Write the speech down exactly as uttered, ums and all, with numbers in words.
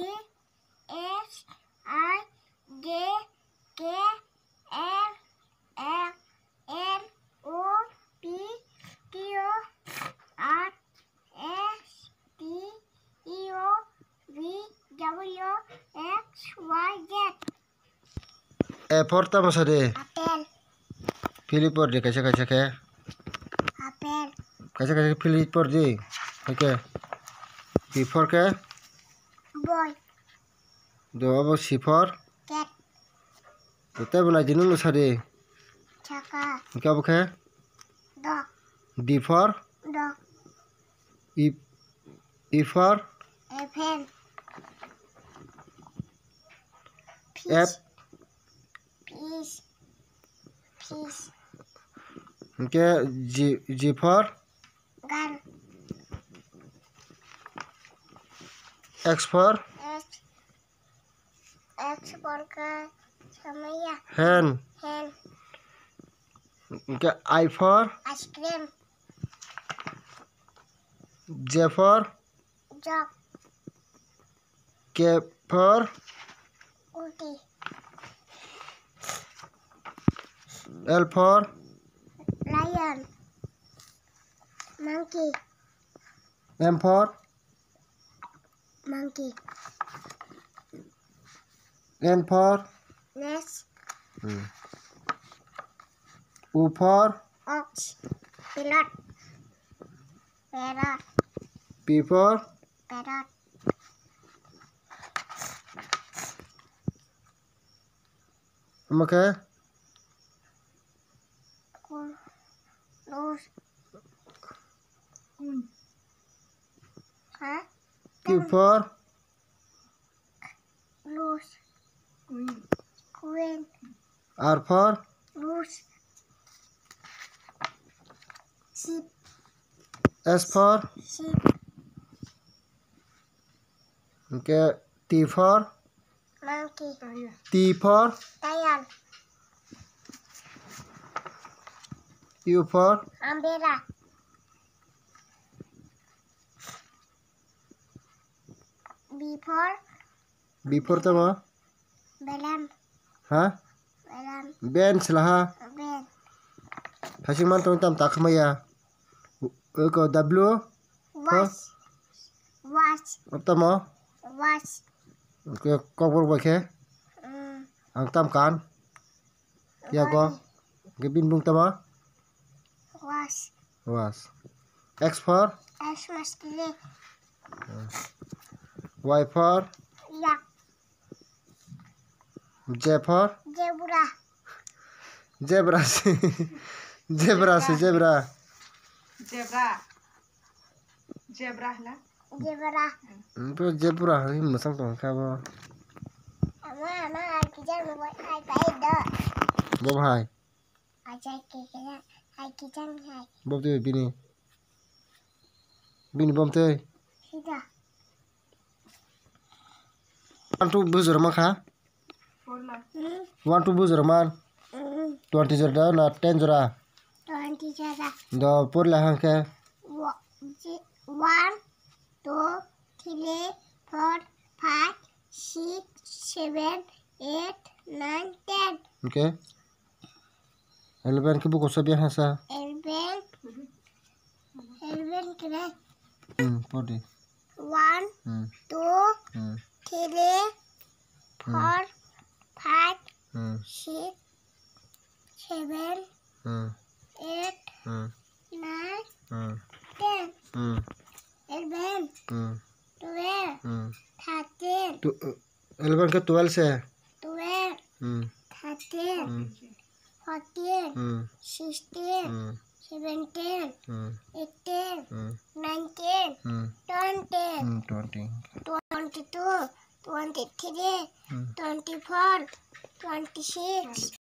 S I J K L M N O P Q R S T U V W X Y Z. A for tamo sadi? Apple. Philip por di kaisa kaisa khe. Apple. Kaisa kaisa khe Philip por di. Oke. B for khe? Boy. Do abo C for? Cat. Do tei bo nai di nung no sadi. Chaka. Hingke abo khe? Dog. D for? Dog. E, E for? Elephant. F. Fish. Fish. Fish. Hingke G, G for? Girl. X for? X. X for ka samaya. Hen. Hen. Hingke I for? Ice cream. J for? Jug. K for? Kuti. L for? Lion. Monkey. M for? Monkey. N for? Nest. Hmm. U for? Ox. Parrot. Parrot. P for? Parrot. Omo khe? Ku-, lus-, ha? Q for? Lus-, queen. R for? Lus-, sheep. S for? Sheep. Hingke T for? Monkey. T for? Tiger. U for? Umbrella. V for? V for tamo? Balloon. Ha? Balloon. Bench laha? Ben. Thasing man tong tam takhamaya. Eko W? Watch. Watch. Tamo? Watch. Ke kokborok bai khe? Mm. Ang tam kan? Yago? Body. Ke bin bung tamo? Was. Was. X for? X mas kili. Y for? Yak. Z for? Zebra. Zebra si. Zebra si, zebra. Zebra. Zebra hla. Zebra. Bo zebra hai mwsang tong kha bo. Ama, ama, ai kijang bo, ai pai do. Bo hai. Achai ke kaya, hai kijang hai. Bom twi bini. Bini bom twi. Sida. One two bujor ma kha. Hmm? One two bujor man. Hmm. Twenty jora da na ten jora? Twenty jora. Do por la hang khe. Wo-, ji-, one, two, three, four, five, six, seven, eight, nine, ten. Okay. Eleven khe buko sabi hasa. Eleven. Eleven kene. Hmm, podi. One, hmm, two, hmm, three, hmm, four, five, hmm, six, seven, hmm, eight, hmm, nine, hmm, ten. Hmm. Eleven. Hmm. Twelve. Hmm. Thirteen. Tu-, uh, eleven khe twelve se. Twelve. Hmm. Thirteen. Hmm. Fourteen. Hmm. Sixteen. Hmm. Seventeen. Hmm. Eighteen. Hmm. Nineteen. Hmm. Twenty. Hmm, twenty. Twenty-two. Twenty-three. Hmm. Twenty-four. Twenty-six.